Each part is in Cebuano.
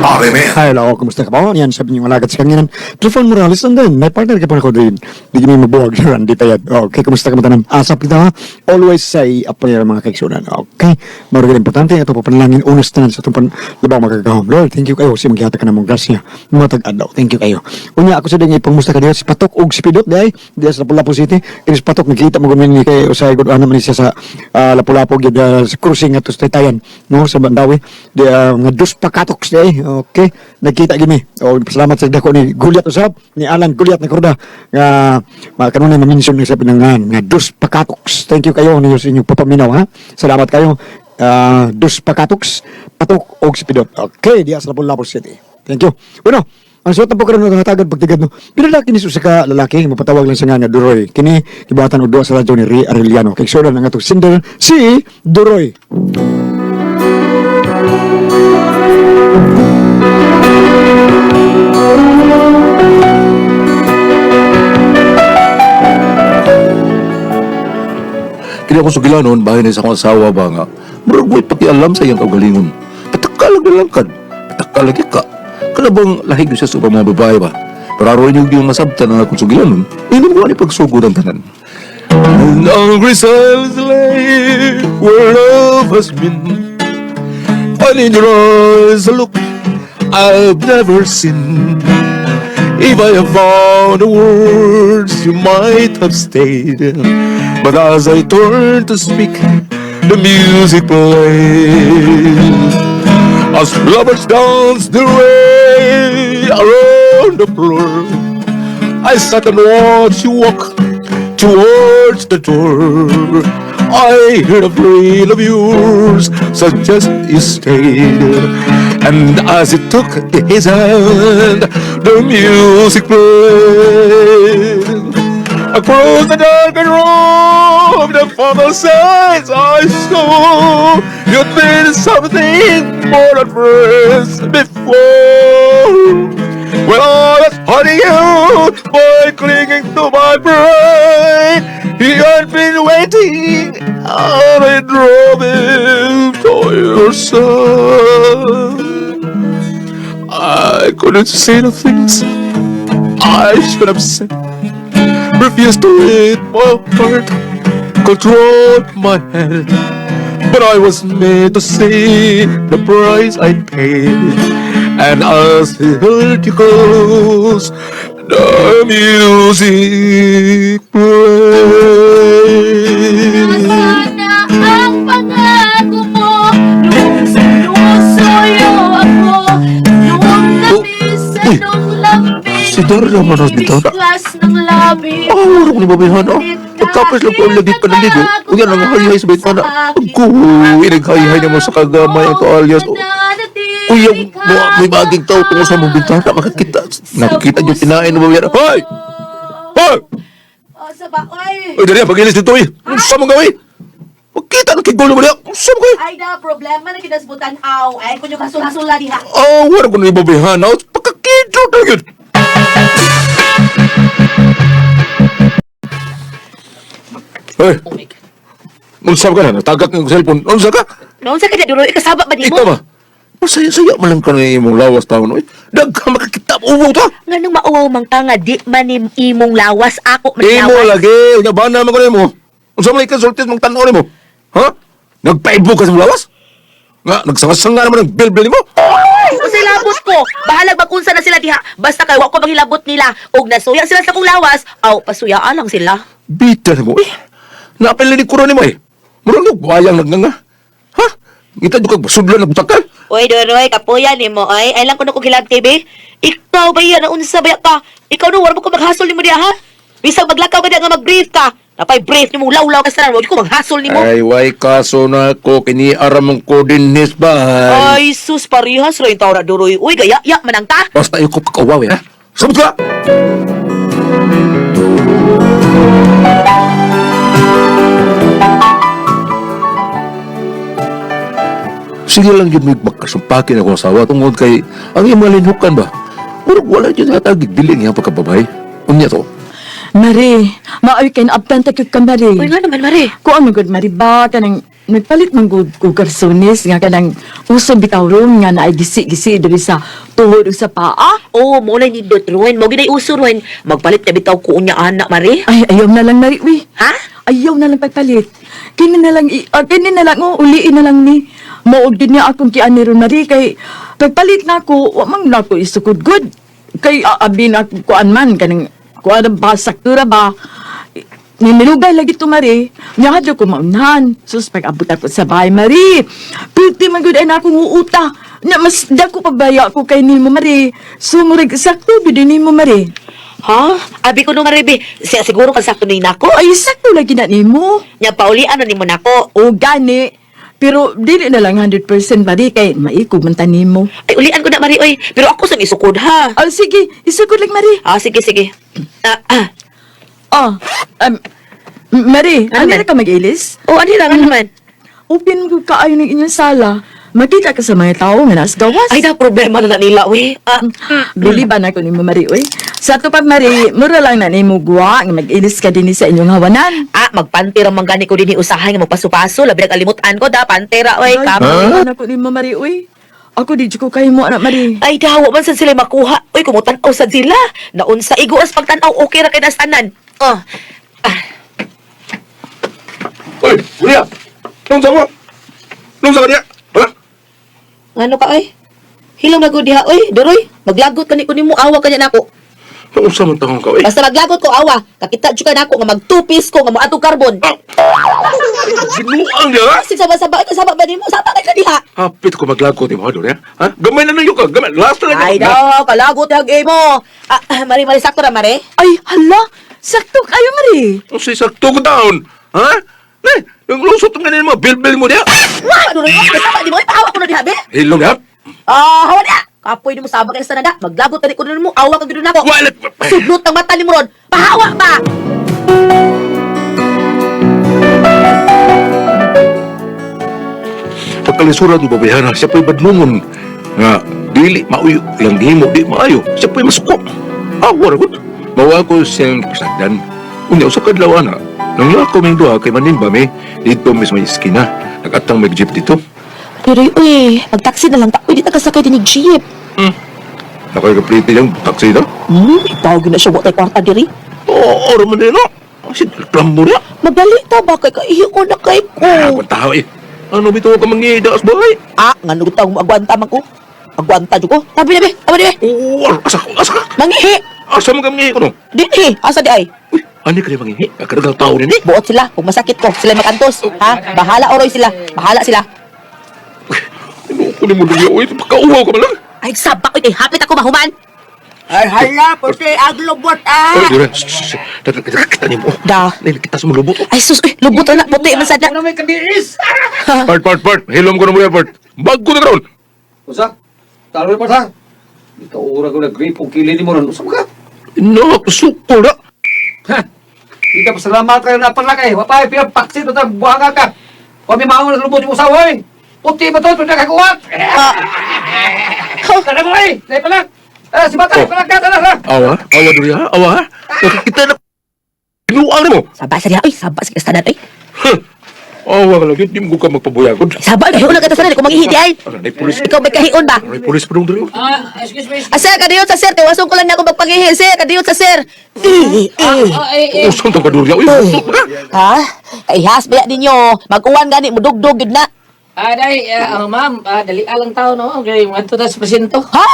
Pare men. Hello, kumusta ka po? Yan, sabi niyo alagad sa kanginan. Trifon Morales, and then, may partner ka po ako din. Di kami mabuwag, Randy Tayad. Okay, kumusta ka mo tanan? Asap kita, ha? Always say a prayer, mga kaigsunan. Okay? Marugal importante, ito po panalangin, unas tanan sa itong labaw magagahom. Lord, thank you kayo. Si maghihata ka na mong grasya. Matag adlaw. Thank you kayo. Unya, ako sa ding ipangmusta ka diya. Si Patok og si Pidot, di ay. Diya sa Lapu-Lapu City. Kini si Patok, nagkita mo gumin ni kay Usay Godoana man siya sa Lapu-Lapu, gyud, sa crossing ato sa Taytayan, no, sa Bandawi. Di, nga dos pakatoks di ay. Okay, nagkita gimi. O salamat sa dako ni Gulyat usab, ni Alan Gulyat na kurda nga kanunay ma-mention ni sa pinangan nga dos pakatoks. Thank you kayo ninyo sa inyong papaminaw ha. Salamat kayo. Dos pakatoks, patok og si Pidot. Okay, diya sa Lapu-Lapu City. Thank you. Bueno, ang suot na po karon nga tagad pagtigad no. Pinalaki ni sa ka lalaki mapatawag lang sa nga Duroy. Kini gibatan og duwa sa radyo ni Ray Arellano. Kay sudan ang atong sender si Duroy. Kini ako sugilanon, bahay na sa akong asawa ba nga. Murag mo'y pakialam sa iyang kaugalingon. Patakalag na lang kad. Patakalag ka. Kana bang lahig siya sa ubang mga babae ba? Pero aron yung yung masabtan ang akong sugilanon, hindi mo ni pagsugod ang tanan. And hungry silence lay where love has been. And in your eyes a look I've never seen. If I have found the words, you might have stayed. But as I turned to speak, the music played. As lovers dance their way around the floor, I sat and watched you walk towards the door. I heard a friend of yours suggest you stayed. And as he took his hand, the music played. Across the darkened room, the father signs I saw. You'd been something more than friends before. Well, I was hurting you by clinging to my pride. He had been waiting, and I drove him to your side. I couldn't say the things I should have said. Refused to let my heart control my head. But I was made to see the price I paid. And as he held you close, the music played. Sana ang pangako mo nung sinusuyo ako, nung namisan Uy, nung lambing, si Darla Manos dito. Biglas ng labi. Ah, wala ko ni babayhan, ah. Pagkapos lang ko lagi pa naligo. Unya nang hayhay sa bintana. Agko, inaghay-hay naman sa kagamay ang kaalias. Uy, yung may baging tao tungo sa mong bintana, makakita. Nakikita niyo tinain ng babayhan. Hoy! Hoy! Oh, sa ba? Oy! Uy, dali, pagilis dito, eh. Unsa mong gawin? Pagkita ng kigol mo niya. Unsa mong gawin? Ay na, problema na kinasbutan aw. Ay, kunyo kasul-hasula diha. Ah, wala ko ni babayhan. Ah, pagkakita na yun. Hoy! Unsa ka na? Tagak ng cellphone. Unsa ka? Noon sa kanya dulo, ikasaba ba di Ikaw mo? ba? Masaya-saya man lang ka na imong lawas taon. Oy. Dagka makakita uwaw ta. Nganong mauwaw mang ka nga di man imong lawas ako man Imo lawas. lagi, unya ba na man ko nimo? Unsa man ikansultis mong tan-aw nimo? Ha? Nagpaibo ka sa imong lawas? Nga nagsanga-sanga naman ang bilbil nimo. Unsay labot ko? Bahalag magunsa na sila diha. Basta kay wa ko manghilabot nila. Og nasuya sila sa kong lawas, aw pasuyaan lang sila. Bita nimo eh. Napil ni kuro nimo eh. Murag nag wayang nagnganga. Ha? Ngita jud kag sudlan nag takal. Oy, Doroy, kapuya nimo ay. Ay lang kuno ko gilab TV. Ikaw ba yan? Unsa ba ka? Ikaw no, wala mo ko maghasol nimo diha ha? Bisag maglakaw ka diha nga mag-brief ka. Napay brief nimo lawlaw ka sa wala ko maghasol nimo. Ay, way kaso na ko kini aram ko dinhis ba. Ay, sus, parihas ra yung tao na, Doroy. Uy, gaya, ya, manang ta. Basta ayoko pagkawaw eh. Ha? Sabot ka! Sige lang yun may magkasumpakin ako asawa tungod kay ang iyang mga linhukan ba? Murag wala yun hatagig diling iyang pagkababay. Unya to. Mari, maayo kay naabtan ta gyud ka Mari. Uy, nga naman, Mari. Kuan man gud Mari ba kanang Nagpalit man gud ko karsones nga kanang uso bitaw ron nga naay gisi-gisi diri sa tuhod ug sa paa. Oh, mo na nindot Ruan. Mo ginay uso Ruan. Magpalit na bitaw ko unya anak Mari. Ay, ayaw na lang Mari, uy. Ha? Ayaw na lang pagpalit. Kini na lang, kini na lang, oh, uliin na lang ni. Moog din niya akong kiani ron, Mari, kay pagpalit na ako, wa man na ako isukod good. Kay abi na ako kuan man, kanang kuan ba, saktura ba. Ninilugay lagi to, Mari. Nyahadyo ko maunhan. Sus, pag-abot ako sa bahay, Mari. Pwede man gud ay na akong uuta. Na, mas dako pabaya ko kay nimo, Mari. Sumurig, sakto, gud nimo, Mari. Ha? Abi ko no Mari be. Siya siguro kan sakto ni nako. Ay, sakto lagi na nimo. Nya paulian na nimo nako. O gani. Pero dili na lang 100% Mari kay maikog man tanim mo. Ay ulian ko na Mari oy. Pero ako sang isukod ha. Ah, sige, isukod lang Mari. Ah, sige sige. Ah, ah. Ah, Mari, Ano ano man? na ka mag-ilis? Oh, ani lang ano man. Open ko kaayo ng inyong sala. Makita ka sa mga tao nga nasa gawas. Ay da problema na na nila we. Ah, Biliban ako ni mo, Mari, uy. Sa ato pa, Mari, mura lang na nimo guwa nga mag-ilis ka din sa inyong hawanan. ah magpantira man gani ko dinhi usahay nga magpaso-paso labi nagalimutan ko da pantera oy Ay, kamo. biliban ako ni mo, Mari, uy. Ako di jud ko kay mo, anak, Mari. Ay daw man sad sila makuha. Uy kumutan-aw sad sila. Naunsa igo as pagtan-aw okay ra kay nastanan. Oh. Ah, Oy, Julia! Nung sa mo? Nung sa kanya? Ha? ngano ka oy? Hilom na gud diha oy, Duroy. Maglagot kani ko nimo awa kanya nako. Nung sa man taong ka, oy? Basta maglagot ko awa, kakita jud ka nako nga mag-two-piece ko nga moadto carbon. Binuang niya, ha? Sig saba-saba ito saba ba nimo? Saba kay ka diha. Hapit ko maglagot ni mo, Julia. Ha? Gamay na ninyo ka. Gamay. Last na lang. Ay daw, kalagot yag imo. Ah, ah, mari mari sakto ra mare. Ay, hala, sakto kayo, Mari. Ang sisakto ko taon. Ha? Ne, yung lusot ng ganyan mo, bilbil mo niya. Wa Duroy, wa saba nimo, pahawa ko na diha be. Hilong niya. Ah, hawa niya. Kapoy nimo saba kay sa nada. Maglagot kani ko nimo, awa ka gid nako. Wala. Sudlot ang mata nimo ron. Pahawa pa. Pagkalisuran mo babayana, siya pa'y badlungon. Nga, dili mauyo, yang gihimo, di maayo. Siya pa'y masuko. Awa ra gud. Mawa ko siyang pasagdan. Unya, usa ka adlaw ana. Nang lako ming duha kay Manimba mi, dito mismo may iskina. Nagatang may jeep dito. Duroy, uy, magtaksi na lang ta. Uy, di ta kasakay dinig jeep. Nakay kaplite yung taxi na. Tawag na siya wa tay kwarta diri. Oo, oh, man din no. Si reklamo niya. Madali ta ba kay kaihi ko na kay ko. Ah, kwanta eh. Ano bitaw ka mangida as bahay? Ah, ngano ta mo agwanta man ko. Agwanta jud ko. Tabi na be, tabi na be. Oo, asa ka, asa ka. Mangihi. Asa mo ka mangihi ko no? Dinhi, asa di ay? Uy, ano ka rin mangihi? Kadagang tao nini. Buot sila, kung masakit ko, sila makantos. Ha? Bahala oroy sila. Bahala sila. Ano ko ni mo duya? Uy, pagkauhaw ka man lang. Ay, sabak oy kay hapit ako mahuman. Ay, hala, puti, aglobot, ah! Uy, Dura, kita niyo mo. Da. Kita sa mulubot. Ay sus, uy, lubot na puti man sad na. Ano may kadiis? Part, part, part. Hilom ko na mo yan, part. Bago na karon. Usa, talo pa sa. Ikaw ura ko nag-grip o kili ni mo ron. Usa ka? No, suko na. Ha? Kita pasalamat kayo na pala kay. Wapay, piyang paksit o tang buhanga ka. Wa may maong na lubot yung usawa eh. Puti ba to? Ito na kakuha. Tara mo eh! Dahil pala! Ah, si Bata, Oh. pala ka, tara, tara! Awa, awa Dura, ha? Awa, ha? Kita na. Binuang na mo. Saba sa diha, oy, saba sa kastanan oy. Huh. Awa ka lang, di mo ka magpabuyagod. Saba kayo na katasanan ko manghihi di ay. Ano, may pulis. Ikaw may kahion ba? May pulis pa dong diri. Ah, excuse me. Ah, sir, kadiyon sa sir. Tiwason ko lang na ako magpangihi, sir. Kadiyon sa sir. Eh, eh. Ah, eh, eh. Usang tong kadurya. Uy, usok ka. Ha? Ay, has baya ninyo. Mag-uwan gani, mudugdog yun na. Ah, day, ah, oh, ma'am, ah, dali alang tao no. Okay, ngadto ta sa presinto. Ha?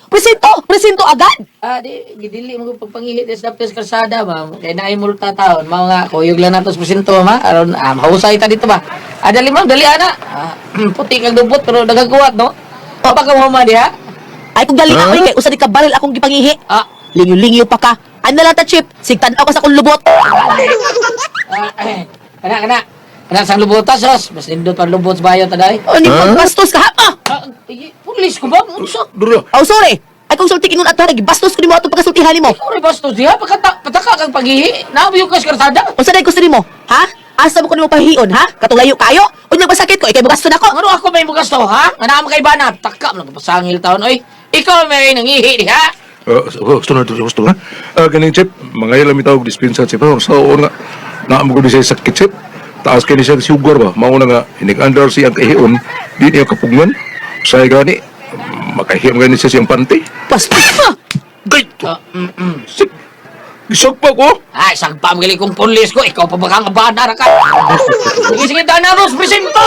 Presinto! Presinto agad! Ah, di gidili mo pagpangihi des dapit sa kalsada, ma'am. Kay naay multa taon. Mao nga kuyog lang nato sa presinto, ma. Aron ah, mahusay ta dito ba. Ah, dali ma'am, dali ana. Ah, puti kag dubot pero nagagawa no. O pa ka mo diha? Ay, kung dali ako, kay usa di ka baril akong gipangihi. Ah, Lingyo-lingyo pa ka. Ano lang ta, Chip? Sigtan ako sa akong lubot. ah, eh, kana kana. Kana sang lubota sos. Mas nindot ang lubot sa bayo taday. O, ni magbastos ka, ha? Ah! Ah, eh, pulis ko ba? Unsa? Dura. Oh, sorry. Ay, kung sulti ingon at gibastos ko nimo atong pagkasultihan nimo. Ikaw rin bastos diha, pagkata, pataka kang paghihi. Naamoy ka sa kalsada. Unsa day gusto nimo? Ha? Asa mo ko nimo pahihion, ha? Katong layo kayo? Unya masakit ko, ikay mugasto nako. Ano ako may mugasto, ha? Nga naman kay banat. Taka mo nagpasangil taon, oy. Ikaw may nangihi diha. Gusto na, gusto na. Ah, ganing, Chip. Mga ilang tawag dispensa, Chip. Oh, so, nga, naamo ko di siya sakit, Chip. Taas kini siya sugar ba? Mauna nga, hinig-under siya ang kahiyon, di niya kapugngan. Say gani, makahiyam gani siya siyang panty. Bastos pa! Gay! Ah, Sik! Gisag pa ko! Ay, sagpa mo kong pulis ko. Ikaw pa ba kang abana ra ka? Sige, sige, dana mo, presinto!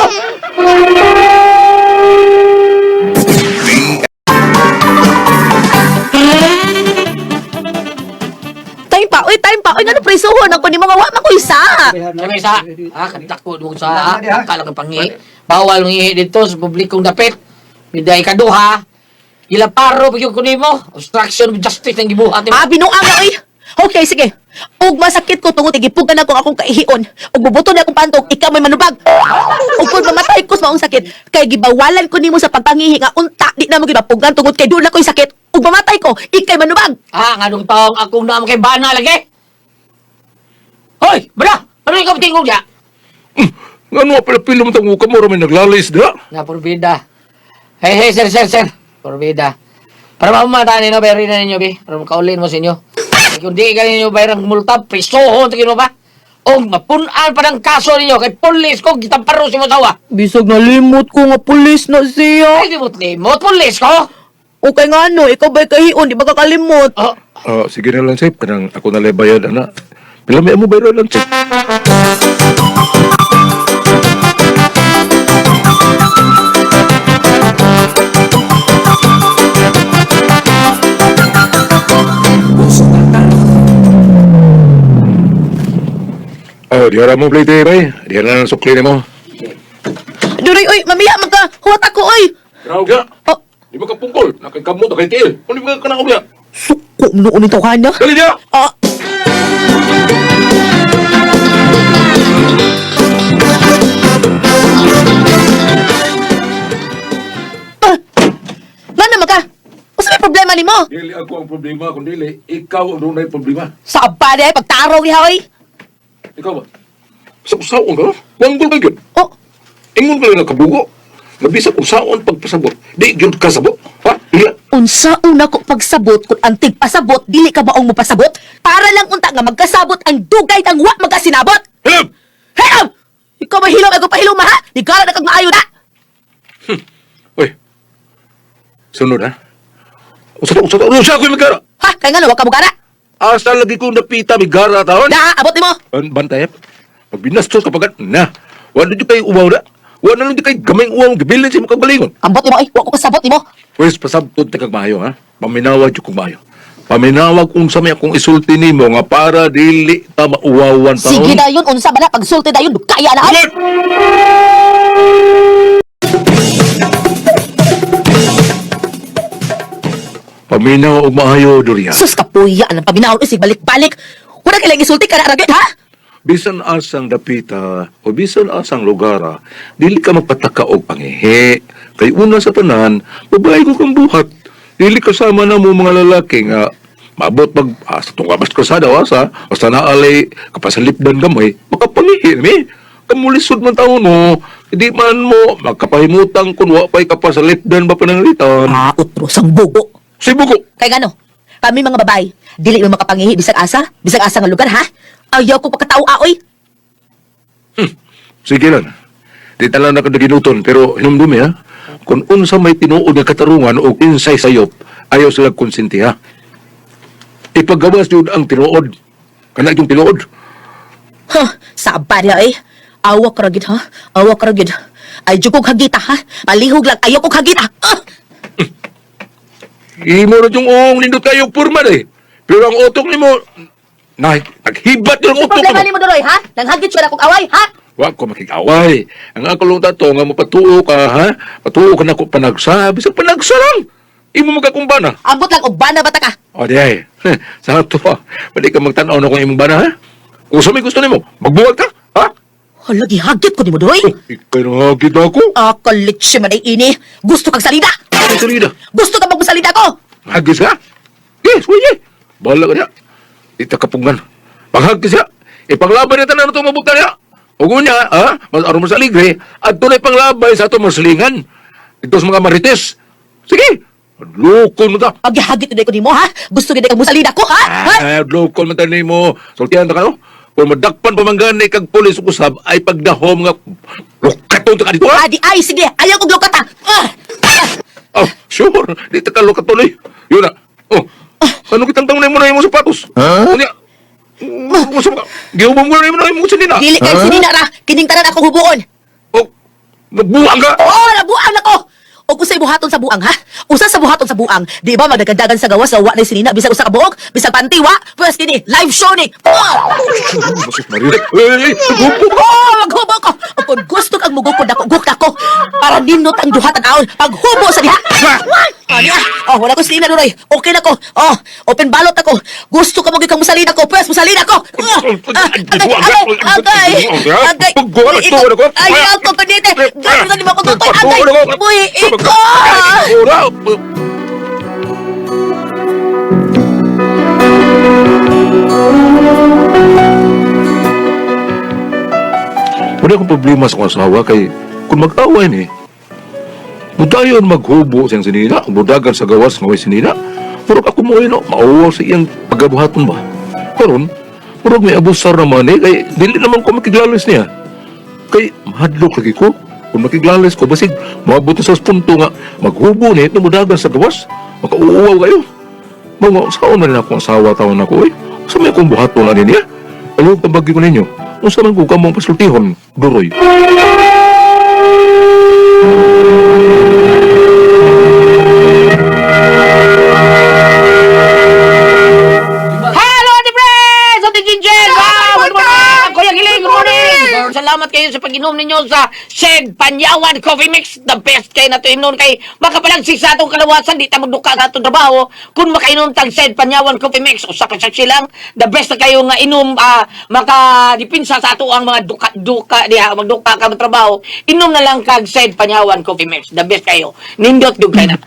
Time pa, oy, time pa. Oy, ngano presohon ako ni mga wa man ko isa. Sige, isa. Ha, kadako mo sa, ha? Kala kang pangi. Bawal mong ihi dito sa publikong dapit. Biday ka duha. Ilaparo pa yung kunin mo. Obstruction of justice ang gibuhat nimo. Ah, binuang na oy. Okay, sige. Ug masakit ko tungod gipugan ako akong kaihion. Ug bubuto na akong pantog, ikaw may manubag. Ug kung mamatay ko sa maong sakit, kay gibawalan ko nimo sa pagpangihi nga unta di na mo gibapugan tungod kay doon ako'y sakit. Ug mamatay ko, ikay manubag. Ah, nganong taong akong naam kay bana lagi. Hoy, bra! Ano ikaw tingog ya? Ngano nga pala pilo mo tang ka mo may naglalis da? Na porbida. Hey, hey, sir, sir, sir. Porbida. Para mamata ninyo, bayarin na ninyo, bi. Para makaulin mo sa inyo. Kaya kung di ka ninyo bayarang multa, prisohon, tingin mo ba? O mapunan pa ng kaso ninyo kay pulis ko, gitamparo si Mosawa. Bisag nalimot ko nga pulis na siya. Ay, limot, limot, pulis ko! Okay nga no, ikaw ba'y kahion, di ba kakalimot? Oh, Ah, sige na lang, Sip. Kanang ako na lang bayad, ana. Pila may amo bayad lang, Sip. Oh, di ara mo plate, bay. Di ara na sukli nimo. Duray, oy, mamiya magka, huwat ako, oy. Graw ga. Oh, Di ba ka pungkol? Nakaikamot, nakaitil. Ano ba ka na suko noon ito kanya. Dali niya! Ah, Ah! Ngano man ka? Unsa may problema nimo? Dili ako ang problema, kung dili, ikaw ang dunay problema. Sa ba di ay pagtarong niya oy. Ikaw ba? Sa usaon ka? Wanggol ka yun. Oh, Ingon ka lang nakabugo. Nabisag usaon pagpasabot. Di yun kasabot. Ha? Dili. Unsa una ko pagsabot kung ang tigpasabot dili ka baong mopasabot para lang unta nga magkasabot ang dugay ang wa magkasinabot. Hello! Hilom! Ikaw ba hilom ako pahilom ha? Di gara na kag maayo na. Uy. Sunod ha? Usa to, usa to. Usa ko yung magara. Ha, kay ngano wa ka mugara? Asa lagi kong napita, may gara taon. Na, abot nimo. Bantay. Pag binastos kapag na. Wala dyan kayo uwaw na. Wala lang dyan kayo gamay uwaw. Gabilin sa imong kagalingon. Ambot nimo ay, wa ko kasabot nimo. Pwes, pasabtod ta kag maayo, ha? Paminawa jud kong maayo. Paminawa kung sa may akong isulti nimo nga para dili ta mauwawan taon. Sige dayon unsa ba na pagsulti dayon kaya na ay. What? Paminaw og maayo, Doria. Sus kapuya ang paminawon usig balik-balik. Wala kay lang isulti kana ra gyud ha? Bisan asang dapita o bisan asang lugar, dili ka magpataka og pangihi. Kay una sa tanan, babae ko kang buhat. Dili kasama na mo mga lalaki nga maabot pag sa tungabas krusada o asa, basta naalay kapasalipdan gamay, makapangihi mi. Kamulisod man taon mo, hindi man mo makapahimutang kun wa pa'y kapasalipdan ba pananglitan. Ah, utro sang bugo. Sibuko. Kay ngano? Kami mga babae, dili mo makapangihi bisag asa, bisag asa nga lugar ha? Ayaw ko pagkatao aoy. Sige lang. Di talang na kadaginuton, pero hinumdumi ha. Kung unsa may tinuod nga katarungan o kinsay sayop, ayaw sila konsinti ha. Ipagawas yun ang tinuod. Kana yung tinuod. Huh, saba niya eh. Awa ka ra gyud ha. Awa ka ra gyud. Ay jud kog hagita ha. Palihog lang ayaw kog hagita. Ah! Imo na yung uong nindot kayo purman eh. Pero ang utok nimo, na, naghibat yung utok Problema nimo. nimo Doroy ha? Nanghagit siya na kog away ha? Wa ko makikaway. Ang ako lang tato nga mapatuo ka ha. Patuo ka na ko panagsa. Bisag panagsa lang. Imo magkakumbana. Ambot lang og bana bata ka. O di ay. Sa to, pwede ka magtanaw na kung imong bana, ha? Kung sa may gusto nimo, magbuwag ka, ha? Hala gihagit ko nimo Doroy. Oh, ikay nahagit ako. Ah, kalitsi man ay ini. Gusto kag salida. Ay, sarida. Gusto ka magmasalida ko. Hagis ka? Yes, wala. Bahala ka niya. Ita kapungan. Paghagis ka. Ipanglaban niya tanan itong mabuta niya. O niya, ha? Mas aron mo sa aligre. At doon ay panglabay sa itong maslingan. Ito sa mga marites. Sige. Lukon mo ta. Agihagit ko nimo ha? Gusto gid kag musalida ko ha? Ha? Ah, lukon mo ta nimo. Sultihan ta kayo. Kung madakpan pa man gani kag pulis ug usab ay pagdahom nga lukaton ta ka dito ha. Adi ay sige, ayaw kog lukat ha. Ah! Oh, sure. Di ta ka lukaton eh. Yun na. Oh. Ano kitang tanong mo na imong sapatos? Ha? Unya. Unsa ba? Gihubom ko na imo na imong sinina. Dili kay sinina ra, kining tanan akong hubuon. Oh, nabuang ka. Oo, nabuang nako. O kung sa'y buhaton sa buang, ha? Usa sa buhaton sa buang. Di ba magdagandagan sa gawas sa wa na sinina bisag usa ka buok, bisag panty wa, pwes kini live show ni. Oh! Sus Maria. Ey, ey, naghubo ka. Oh, maghubo ko. O kung gusto kang mugukod ako, gukta ko. Para nindot ang duha tan-awon. Paghubo sa diha. Oh, niya. Oh, wala ko sinina duroy. Okay na ko. Oh, open ballot ako. Gusto ka mo gikang musalin ako. Pwes musalin ako. Ah, ah, agay, agay, agay. Ay, ako kanite. Ganito ni mo ko tutoy. Agay. Buhi iko. Wala akong problema sa akong asawa kay kung mag-away ni, mudayon maghubo siyang sinina, mudagan sa gawas nga way sinina. Murag ako mo no, mauwaw sa iyang pagabuhaton ba. Karon, murag may abusar naman eh, kay dili naman ko makiglalis niya. Kay mahadlok lagi ko. Kung makiglalis ko, basig, maabot na sa punto nga, maghubo ni, mudagan sa gawas, makauuwaw kayo. Mga, saan na rin akong asawa taon ako eh. Sa may akong buhaton na niya. Ayaw, tambagi ko ninyo. Unsa man ko kamong pasultihon, duroy. Hello, Ate Friends! Ate Ginger! Wow! Good morning! Kuya Giling, good morning! Salamat kayo sa pag-inom ninyo sa Shed Panyawan Coffee Mix. The best kayo na ito inom kay makapalagsik sa atong kalawasan. Di ta magduka sa atong trabaho. Kung makainom tag Shed Panyawan Coffee Mix, usa ka saksi lang. The best na kayo nga inom, makadipinsa sa ato ang mga duka-duka diha, magduka ka trabaho. Inom na lang kag Shed Panyawan Coffee Mix. The best kayo. Nindot gyud kayo na.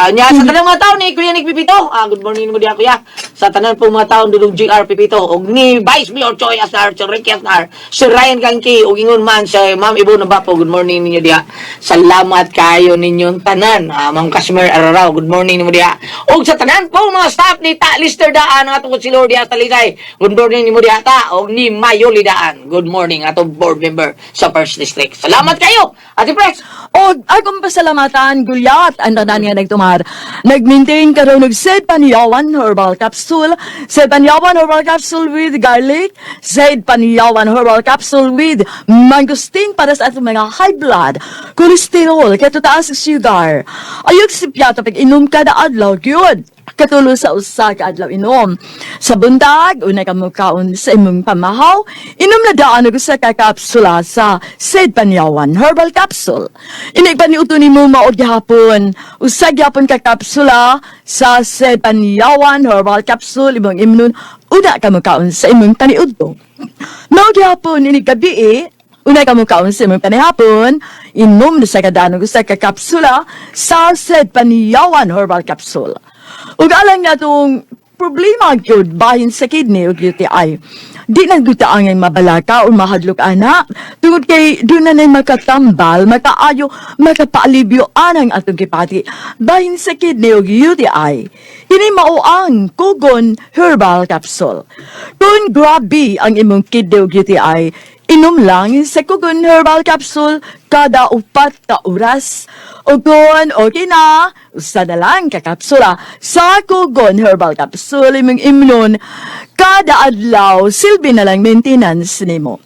Nya sa tanang mga tao ni Kuya Nick Pipito. Good morning mo diha kuya. Sa tanan po mga taon dulong GR Pipito og ni Vice Mayor Choi Asnar, Sir Ricky Asnar, Sir Ryan Kangki ug ingon man sa Ma'am Ibo Nabapo. Good morning ninyo diha. Salamat kayo ninyong tanan. Ma'am Casmer Ararao, good morning nimo diha. Og sa tanan po mga staff ni Ta Lister Daan ang atong konsilor diha sa Talisay. Good morning nimo diha ta og ni Mayoli Daan. Good morning atong board member sa First District. Salamat kayo. Ate Prex. O akong pasalamatan, gulyat, ang tanan nga nagtumar. Nag-maintain karon og Sed Panyawan Herbal Capsule, Sed Panyawan Herbal Capsule with garlic, Sed Panyawan Herbal Capsule with mangosteen para sa atong mga high blood, cholesterol, katutaas sa sugar. Ayog si Piato pag inom kada adlaw gyud. Katulo sa usa ka adlaw inom. Sa buntag, una ka mukaon sa imong pamahaw, inom na daan og usa ka kapsula sa Sed Panyawan Herbal Capsule. Inig pa ni uto nimo mao gihapon. Usa gihapon ka kapsula sa Sed Panyawan Herbal Capsule imong imnon una ka mukaon sa imong paniudto. Mao gihapon inig gabi eh, una ka mukaon sa imong panihapon, inom na sa kadaan og usa ka kapsula sa Sed Panyawan Herbal Capsule. Ug alang nga tong problema gyud bahin sa kidney ug UTI. Di na gyud ta angay mabalaka o mahadlok ana tungod kay doon na nay makatambal, makaayo, makapaalibyo anang atong gipati bahin sa kidney ug UTI. Kini mao ang Kugon Herbal Capsule. Kung grabe ang imong kidney ug UTI, inom lang sa Kugon Herbal Capsule kada 4 ka oras. O kung okay na, usa na lang ka kapsula sa Kugon Herbal Capsule imong imnon kada adlaw silbi na lang maintenance nimo.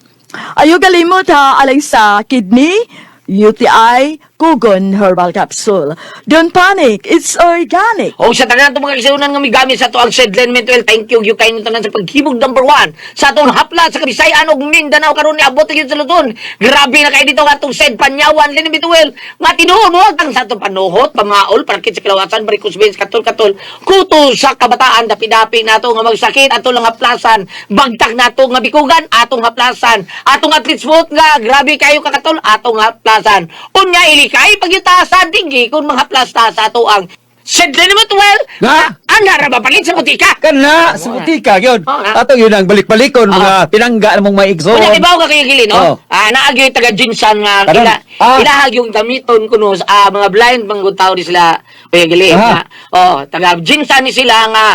Ayaw kalimot ha, alang sa kidney, UTI, Kugon Herbal Capsule. Don't panic, it's organic. O sa tanan itong mga kisunan nga migamit sa ato ang Sedlen Mental. Thank you, kayo tanan sa paghimog number 1 sa atong hapla sa Kabisayan ug Mindanao karon ni abot gyud sa Luzon. Grabe na kay dito ang atong Sed Panyawan Len Mituel. Nga tinuod mo ang sa atong panuhot, pamaol, parakit sa kalawasan, varicose veins, katol-katol, kuto sa kabataan, dapi-dapi nato nga magsakit, ato lang haplasan, bagtak nato nga bikugan, atong haplasan, atong athlete's foot nga grabe kayo kakatol, atong haplasan. Unya ilikay pagyutasan tinggi kung manghaplas ta sa ato ang Sedlen Mituel. Na? Ang naraba palit sa butika. Kana, sa butika yun. Oo nga. Ato yun ang balik-balikon, mga pinangga namong maigsoon. Kunya ibaw ka kayo gilin, no? Oo. Naag yung taga Jinsan nga Karon. ila ilahag yung gamiton kuno sa mga blind mga tao ni sila kuya gilin. Ah. Nga, oh, taga Jinsan ni sila nga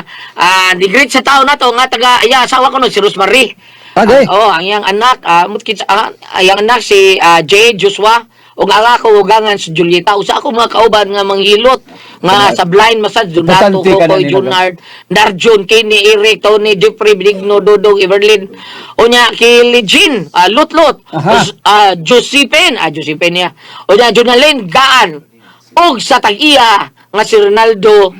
di greet sa tao na to nga taga iya asawa kuno si Rosemary. Agay. Oh, ang iyang anak, iyang anak si Jay Joshua ug ang ako ugangan si Julieta. Usa ako mga kauban nga manghilot nga sa blind massage Donato Importante ka na Kokoy nila, Junard, Narjun, Kenny, Eric, Tony, Jeffrey, Benigno, Dodong, Everlyn. Unya kay Legin, Lutlot, Aha. Josephine, Josephine niya. Unya Junalyn Gaan. Ug sa tag-iya nga si Ronaldo,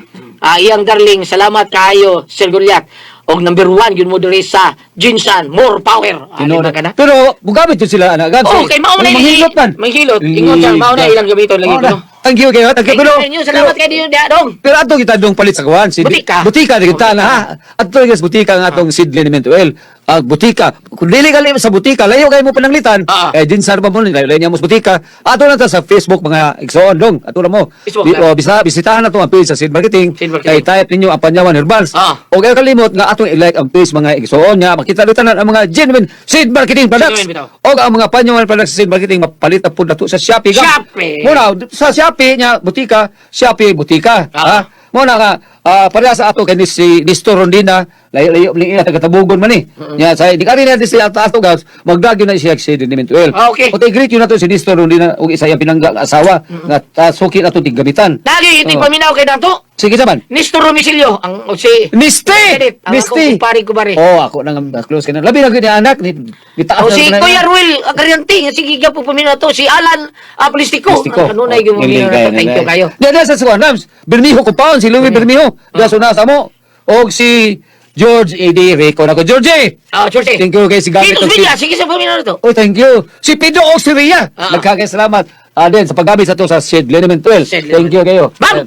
iyang darling, salamat kaayo Sir Goliath. Og number 1 yun mo diri sa Jinsan, more power. Tinuod. Di ba ka na? Pero mugamit yun sila anak. Gab, Oh, kay mao na manghilot man. Manghilot. Ingon siya, mao na ilang gamiton lagi Oh, na. ko. Thank you kayo. Thank you. Thank Pero, you, salamat kayo din dong. Pero ato kita dong palit sa kuan si Butika. Butika di kita na ha. Ato guys butika nga atong seed liniment oil. Ang butika, kung dili ka sa butika, layo kayo mo pananglitan. Ah. Eh din sar pa mo layo layo niya mo sa butika. Ato na ta sa Facebook mga igsoon dong. Ato na mo. Facebook, Di, ah. oh, bisitahan na to ang page sa Seed Marketing. Seed Marketing. Kay type ninyo ang Panyawan Herbals. O kayo kalimot nga atong i-like ang page mga igsoon nga makita dito tanan ang mga genuine Seed Marketing products. Genuine bitaw. O ang mga Panyawan products sa Seed Marketing mapalit na pud nato sa Shopee. Gam. Shopee. Muna sa Shopee niya butika, Shopee butika. Ah. Ha? Mo na nga pareha sa ato kay ni si Nestor Rondina, layo-layo ni ila taga Tabugon man ni. Nya sa di kari na di siya ato ato guys, magdagyo na siya si Diniment Oil. Ah, okay. O greet yun nato si Nestor Rondina ug isa iyang pinangga nga asawa nga suki nato tiggamitan. Lagi iti Oh. paminaw kay dato. Sige saman. Nestor Romicilio ang o si Misti! Edit, ang Misti! akong kumpare, kumpare. Oh, ako nang close ka na. Labi na gyud ni anak ni gitaas O na si na- Kuya Ruel Agriante, sige gyud po paminaw to si Alan Aplistico. Plastiko. Ang kanunay gyud mo Galing paminaw kayo nato. Thank you nila. kayo. Di na sa suwan, Rams. Bermijo compound, si Louis Bermijo. Diya sa mo. Og si George A.D. Rico. Nako, George! Ah, George. Thank you kay si Gamit. Kitos og si- Villa, sige sa paminaw to. Oh, thank you. Si Pedro og si Ria. Ah. Nagkakay salamat. Din, sa paggamit sa to sa Shed Liniment 12. Shed Thank you kayo. Ma'am!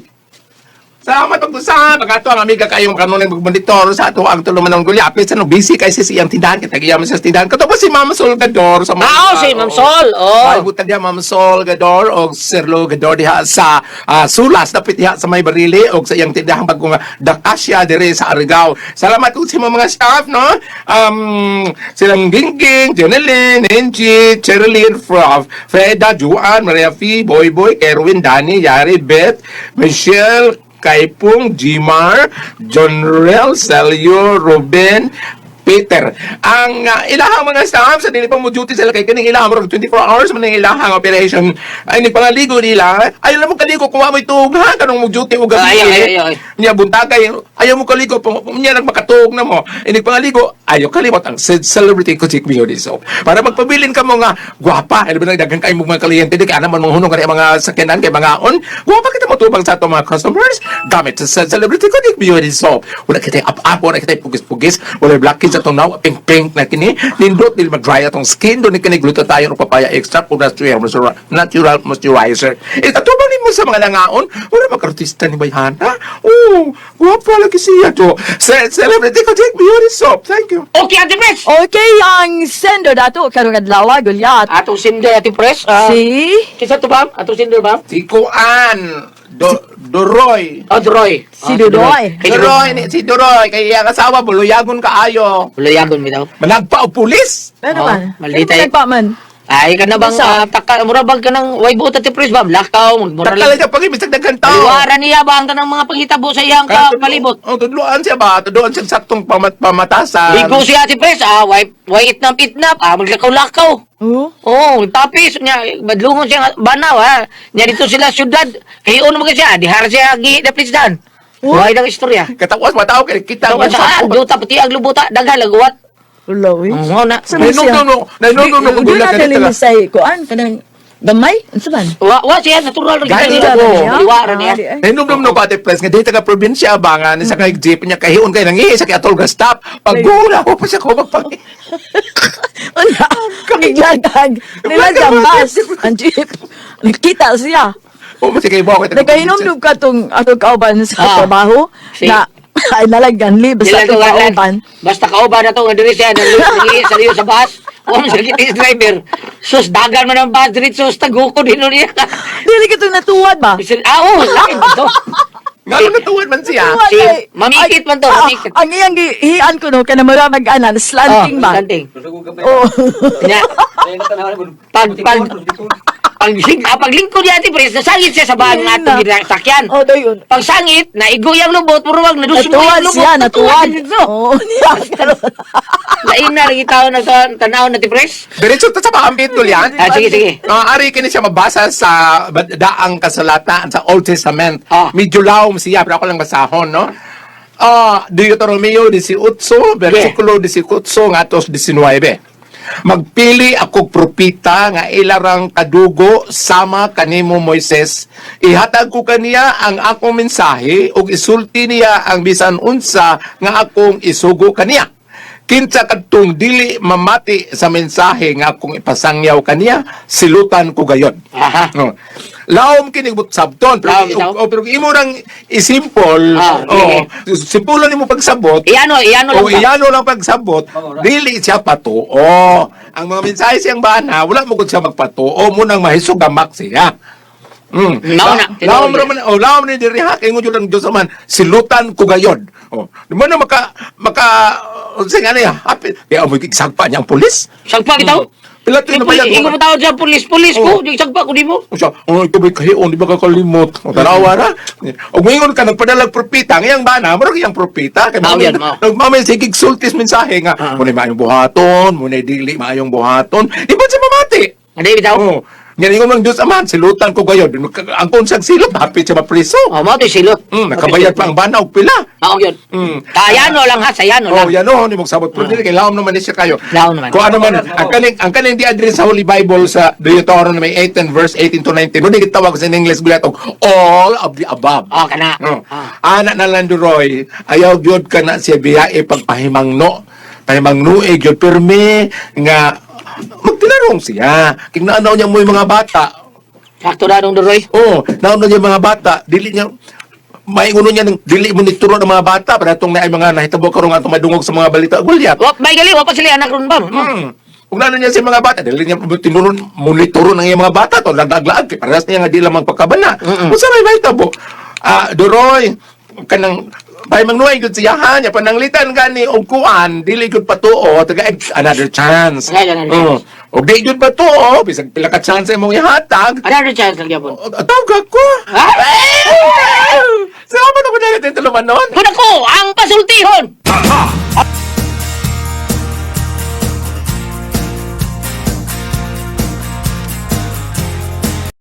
Salamat pag-usap. Ang ato ang amiga kayong kanunay magmonitor sa ato ang tuluman ng gulyapis. Ano, busy kay si iyang tindahan. Kita giyaman sa tindahan. Kato ba si Ma'am Sol Gador sa mga... Ah, oh, si Ma'am Sol. Oh. Ay, butang diha Ma'am Sol Gador o Sir Lo Gador diha sa Sulas dapit diha sa May Barili o sa iyang tindahan bagong Dakasya dire sa Arigao. Salamat ug sa mga staff no. Silang Gingging, Jeneline, Angie, Cherilyn, Freda, Juan, Maria Fee, Boy Boy, Kerwin, Danny, Yari, Beth, Michelle, Kaipung, Gmar, John Rel, Celio, Ruben, Peter. Ang ilahang mga staff sa dili pa mo duty sila kay kining ilahang murag 24 hours man ang ilahang operation. Ay ni pangaligo nila. Ayaw na mo kaligo kuha mo ituog ha kanong mo duty og gabi. Ay, ay, ay, ay. Niya buntagay ayaw mo kaligo niya nagmakatuog na mo. Inig pangaligo ayaw kalimot ang celebrity ko si Beauty Soap. Para magpabilin ka mo nga gwapa, ano ba daghan kay mga kliyente di kay ana man manghunong kani ang mga sakyanan kay mga on. Gwapa kita motubang sa ato mga customers gamit sa celebrity ko Beauty Soap. Wala kita up-up, wala kita pugis-pugis, wala blackheads atong naw, pink-pink na kini. Nindot dili mag-dry atong skin, do ni kini glutathione o papaya extract o natural natural moisturizer. Itatubang nimo sa mga langaon, wala makartista ni Bayhana. Oh, gwapa lagi siya to. Celebrity ko Beauty Soap. Thank you. Okay, Ate Pres. Okay, ang sender dato karong adlaw Gulyat. Atong sender Ate Pres. Si Kinsa to ba? Atong sender ba? Si Kuan Doroy. Oh, Duroy. Si Duroy. Kay Duroy ni si Duroy kay iyang asawa buluyagon kaayo. Buluyagon bitaw. Managpa og pulis. Ano Oh, man? maldita Ano eh. pa man? Ay, ka na bang Basta. taka, mura bang ka ng way buot Ate Pres ba? Lakaw, mura Takala lang. siya pag-ibig daghan tao. Liwara niya ba ang tanang mga panghitabo sa iyang palibot? Oh, tudloan siya ba? Tudloan siya saktong pamatasan. Ligo siya Ate Pres, way, way itnap itnap, maglakaw-lakaw. Oh. Oo, oh, tapis niya, badlungon siya nga, banaw ha. Niya dito sila syudad, kayo naman siya, dihar siya gi na please dan. Oh. Way ng istorya. Katawas matao kay kita. Tawa sa duta pati ang lubuta daghan laguwat. Wala eh. Oo na. Sa man siya? Nainugdog no Di kung na gula dali ka ni say kuan kanang gamay unsa man? Wa siya natural ra Gani kita. ako. Liwara niya. Ah, di ay. Nainugdog no ko ate Pres nga dito ka probinsya ba nga ni sa kay jeep niya kahiun kay nangihi sa kay atol ga stop. Pag-gula ko pa siya ko magpag. Wala. Niglagag. Nilagang bus. Ang jeep. Nakita siya. O mo sige mo kay Nagkahinomdom ka tong atong kauban sa trabaho na ay nalagyan li basta Dila atong to kauban. Basta kauban na to nga diri siya nangihi sa liyo sa bus. Wa man sakit is driver. Sus dagan man ang bus diri sus taguko din niya. Dili ka tong natuwad ba? Bisan oh, lain to. Ngano natuwan man siya. Natuwad Si- mamikit man to, mamikit. Ang iyang gihian ko no kana mura mag-ana slanting ba? Slanting. Oo. Nya, pag pag Paglingkod niya ati Pres, nasangit siya sa bahan nga atong ginasakyan. Oh, dayon. Pagsangit, naigo yang lubot, puro wag nadusmo Natuwad yang lubot. siya, natuwad. Dito. Oo, niya. Lain na rin tao na sa tanaw na ti Pres. Diretso ta sa paambit yan. Ah, sige, sige. Ari kini siya mabasa sa daang kasulatan sa Old Testament. Ah. Medyo lawom siya pero ako lang basahon, no? Deuteronomio 18, versikulo 18 ngatos 19. Magpili ako propita nga ilarang kadugo sama kanimo Moises. Ihatag ko kaniya ang akong mensahe ug isulti niya ang bisan unsa nga akong isugo kaniya. Kinsa kadtong dili mamati sa mensahe nga akong ipasangyaw kaniya, silutan ko gayon. Aha. No. Laom kini sabton pero Laom bitaw. o, pero imo rang isimpol, Ah, oh, simpulan nimo pagsabot. Iyano, iyano lang O ba? iyano lang pagsabot, dili siya patuo. Ang mga mensahe siyang bana, wala mo gud siya magpatuo, munang mahisog gamak siya. Mao na, Laom tinuod. ra man, oh, laom ni diri ha, kay ngunyo lang Dios man, silutan ko gayon. Oh, di mo na maka maka unsa nga niya, happy. Kaya mo sagpa niya ang pulis. Sagpa bitaw. Pila to Yung na bayad pulis, ingon mo tawag siya, pulis, pulis ko. Di sagpa ko di mo. O siya, oh, ito ba'y kahion, di ba kakalimot? O, tanawa ra. O ngayon ka, nagpadalag propita, ngayang bana, murag iyang propita. Kay Mao mao yan, mao. Nagmamay sige sultis mensahe nga, muna'y maayong buhaton, muna'y dili maayong buhaton. Di ba siya mamati? Hindi bitaw. Oo. Yan ingon ng Diyos Amahan, silutan ko gayon. Ang konsang silot, hapit siya mapriso. Oh, mao to silot. Nakabayad pa ang bana og pila. Mao yun. Kayano lang ha, sayano Oh, lang. yan oh, ni magsabot pero dili kay laom naman ni siya kayo. Laom naman. Kung ano man, ang kaning di address sa Holy Bible sa Deuteronomy 18 verse 18 to 19. Mo di gitawag sa English gulat og all of the above. Oh, kana. Oh. Ah. Ana na lang duroy, ayaw gyud ka na siya biyae pagpahimangno. Pahimangno gyud pirmi nga magtinarong siya. Kay naanaw niya mo yung mga bata. Sakto na nung duroy. Oh, naano niya mga bata, dili niya mainguno niya ng dili mo nituro ng mga bata para itong na ay mga nahitabo karon nga atong madungog sa mga balita gulyat. Wa may gali, wa pa sila anak ron ba? Kung naano niya sa mga bata, dili niya tinuro monitoro ng iyang mga bata to laglaag kay parehas niya nga di lamang pagkabana. Unsa may mahitabo? Ah, duroy kanang bay mangnuay gud siya ha niya pananglitan gani og kuan dili gud patuo taga another chance. Ay, another Oh. chance. Og di gud patuo bisag pila ka chance imong ihatag. Another chance lang gyapon. O, tawag ko. Ha? Salamat ako dahil tuluman noon. Kun ako ang pasultihon. Tatak!